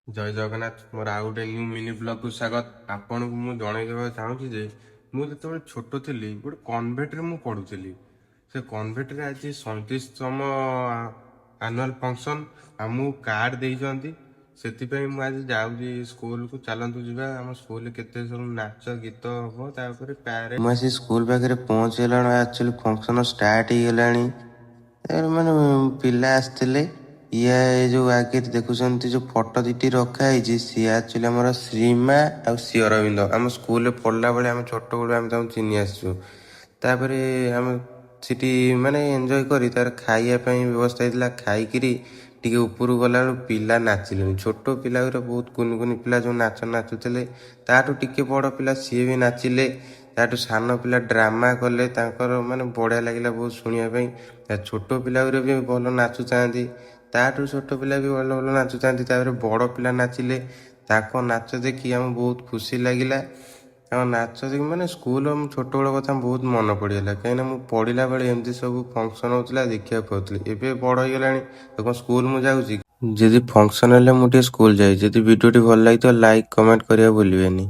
ଜୟ ଜଗନ୍ନାଥ। ମୋର ଆଉ ଗୋଟେ ନ୍ୟୁ ମିନି ବ୍ଲଗ୍କୁ ସ୍ୱାଗତ। ଆପଣଙ୍କୁ ମୁଁ ଜଣାଇ ଦେବାକୁ ଚାହୁଁଛି ଯେ ମୁଁ ଯେତେବେଳେ ଛୋଟ ଥିଲି, ଗୋଟେ କନଭେଣ୍ଟରେ ମୁଁ ପଢ଼ୁଥିଲି। ସେ କନଭେଣ୍ଟରେ ଆଜି 37ତମ ଆନୁଆଲ୍ ଫଙ୍କସନ୍, ଆମକୁ କାର୍ଡ଼ ଦେଇଛନ୍ତି। ସେଥିପାଇଁ ମୁଁ ଆଜି ଯାଉଛି ସ୍କୁଲକୁ। ଚାଲନ୍ତୁ ଯିବା, ଆମ ସ୍କୁଲରେ କେତେ ସବୁ ନାଚ ଗୀତ ହବ, ତାପରେ ପ୍ୟାରେଡ୍। ମୁଁ ଆସି ସ୍କୁଲ ପାଖରେ ପହଞ୍ଚିଗଲାଣି। ଆକ୍ଚୁଆଲି ଫଙ୍କସନ୍ ଷ୍ଟାର୍ଟ ହେଇଗଲାଣି। ତାପରେ ମାନେ ପିଲା ଆସିଥିଲେ। ଇଏ ଏ ଯୋଉ ଆଗରେ ଦେଖୁଛନ୍ତି, ଯୋଉ ଫଟୋ ଦିଟି ରଖା ହେଇଛି, ସିଏ ଆକ୍ଚୁଆଲି ଆମର ଶ୍ରୀମା ଆଉ ଶ୍ରୀ ଅରବିନ୍ଦ। ଆମ ସ୍କୁଲରେ ପଢିଲା ବେଳେ, ଆମେ ଛୋଟବେଳୁ ଆମେ ତାଙ୍କୁ ଚିହ୍ନି ଆସିଛୁ। ତାପରେ ଆମେ ସେଠି ମାନେ ଏନ୍ଜୟ କରି, ତାର ଖାଇବା ପାଇଁ ବ୍ୟବସ୍ଥା ହେଇଥିଲା। ଖାଇକିରି ଟିକେ ଉପରକୁ ଗଲାବେଳକୁ ପିଲା ନାଚିଲେଣି। ଛୋଟ ପିଲା ଗୁରା, ବହୁତ କୁନି କୁନି ପିଲା ଯୋଉ ନାଚ ନାଚୁଥିଲେ, ତାଠୁ ଟିକେ ବଡ଼ ପିଲା ସିଏ ବି ନାଚିଲେ, ତାଠୁ ସାନ ପିଲା ଡ୍ରାମା କଲେ। ତାଙ୍କର ମାନେ ବଢ଼ିଆ ଲାଗିଲା ବହୁତ ଶୁଣିବା ପାଇଁ। ତା ଛୋଟ ପିଲା ଗୁରା ବି ଭଲ ନାଚୁଥାନ୍ତି, ତାଠୁ ଛୋଟ ପିଲା ବି ଭଲ ଭଲ ନାଚୁଥାନ୍ତି। ତାପରେ ବଡ଼ ପିଲା ନାଚିଲେ। ତାଙ୍କ ନାଚ ଦେଖି ଆମକୁ ବହୁତ ଖୁସି ଲାଗିଲା। ତାଙ୍କ ନାଚ ଦେଖି ମାନେ ସ୍କୁଲ ଛୋଟବେଳ କଥା ବହୁତ ମନେ ପଡ଼ିଗଲା, କାହିଁକିନା ମୁଁ ପଢ଼ିଲା ବେଳେ ଏମିତି ସବୁ ଫଙ୍କସନ୍ ହେଉଥିଲା, ଦେଖିବାକୁ ପାଉଥିଲି। ଏବେ ବଡ଼ ହେଇଗଲାଣି ତ କ'ଣ ସ୍କୁଲ ମୁଁ ଯାଉଛି? ଯଦି ଫଙ୍କସନ୍ ହେଲେ ମୁଁ ଟିକେ ସ୍କୁଲ ଯାଏ। ଯଦି ଭିଡ଼ିଓଟି ଭଲ ଲାଗିଥିବ, ଲାଇକ୍ କମେଣ୍ଟ କରିବାକୁ ଭୁଲିବେନି।